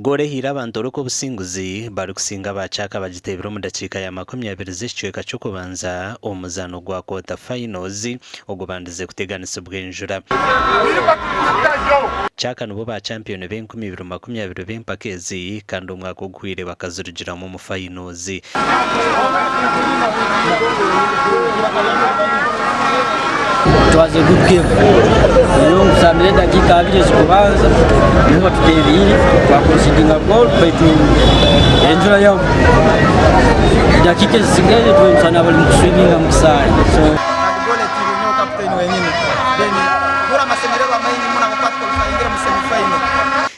Goolo ehaire aba Ntoroko obusinguzi barikusinga aba Kyaka bagiteebire omu dakiika ya 20 z'ekicweka ky'okubanza omu muzaano gwa quarter finals ogubandize kuteganisibwa enjura. Kyaka nibo ba champiyoni b'enkumi ibiri 20 b'empaka ezi kandi omwaka oguhweire bakazirugiramu omu finals. It was a good game. Rero nkusambire edakiika abiri ezikubanza niho batutebiire twakonsidinga goal baitu enjura yagwa. Edakiika ezisigaire twena bali mukuswiminga mu kisaayi. So Kandi goal etiirwe nyowe captain wenyini then kuhurra amasemererwa maingi muno ahabw'okuba tukwalifayingire mu semi final.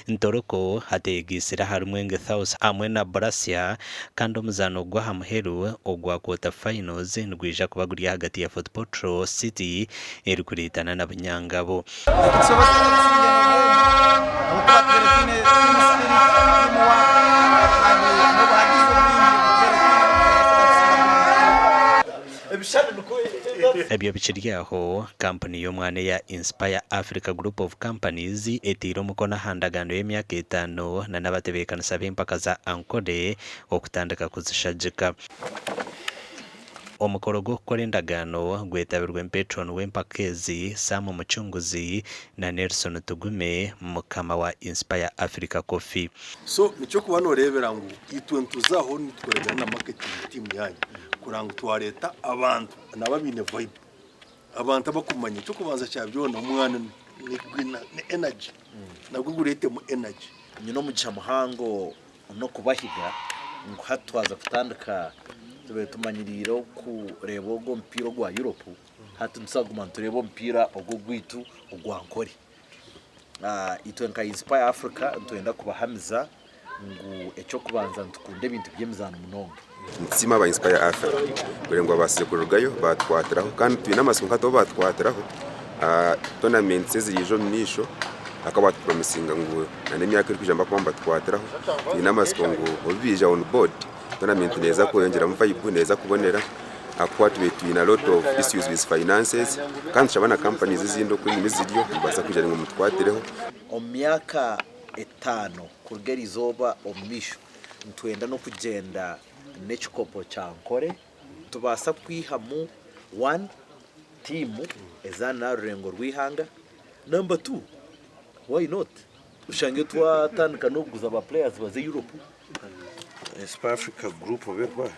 Ntoroko ateegaitsire ahari Mwenge South hamwe na Burasia kandi omuzaano gw'aha muheru ogwa quarter finals nigwija kuba guri ahagati ya Fort Portal City erikureetana na Bunyangabo. Nikitusobozesa kusinga eno game ahabw'okuba tubaire twine team spirit, team work kandi n'obuhagizi obwingi obu tubaire twine butubaasisa kusinga guno omupiira. Ebyo bikiri aho, kampuni y'omwana eya Inspire Africa Group of Companies etaire omukono aha ndagaano y'emyaka etaano na n'abatebeekanisa b'empaka za Ankole okutandika kuzishagika. Omukoro gw'okukora endagaano gwetabirwe Patron w'empaka ezi, Sam Mucunguzi na Nelson Tugume, mukama wa Inspire Africa Coffee. So nikyo okuba noreebera ngu itwe nituzaho nitukoragana na marketing team yaanyu kureba ngu twareeta abantu nabo abaine vibe, abantu abakumanya. Eky'okubanza kya byona omwana ni energy, nagwo gureetemu energy. Nyine omugisha muhango n'okubahiga ngu hati twaza kutandika tubaire tumanyiriire okureeba ogu omupiira ogwa Europe, hati nituza kuguma nitureeba omupiira ogu ogwaitu ogwa Nkore. Itwe nka Inspire Africa nitwenda kubahamiza ngu eky'okubanza nitukunda ebintu by'emizaano munonga. Nitusiima aba Inspire Africa kureeba ngu babaasize kurugayo baatukwatiraho kandi twine amatsiko nka hati obu baatukwatiraho tournaments eziriija omu maisho ahakuba baatupromisinga ngu n'emyaka erikwija nibakuba nibatukwatiraho twine amatsiko ngu obu baija on board tournament neeza kweyongyeramu vibe neeza kubonera ahakuba tubaire twine a lot of issues with finances kandi nitushaba na companies ezindi oku enyima eziriyo nimubaasa kwija naimwe mutukwatireho. Omu myaka etaano kuruga eriizooba omu maisho, nitwenda n'okugyenda n'ekikopo kya Nkore tubaasa kwihamu one tiimu ezaana aha rurengo rw'eihanga, number two why not oshange twatandika n'okuguza ba players baze Europe. Inspire Africa Group oba eriho aha?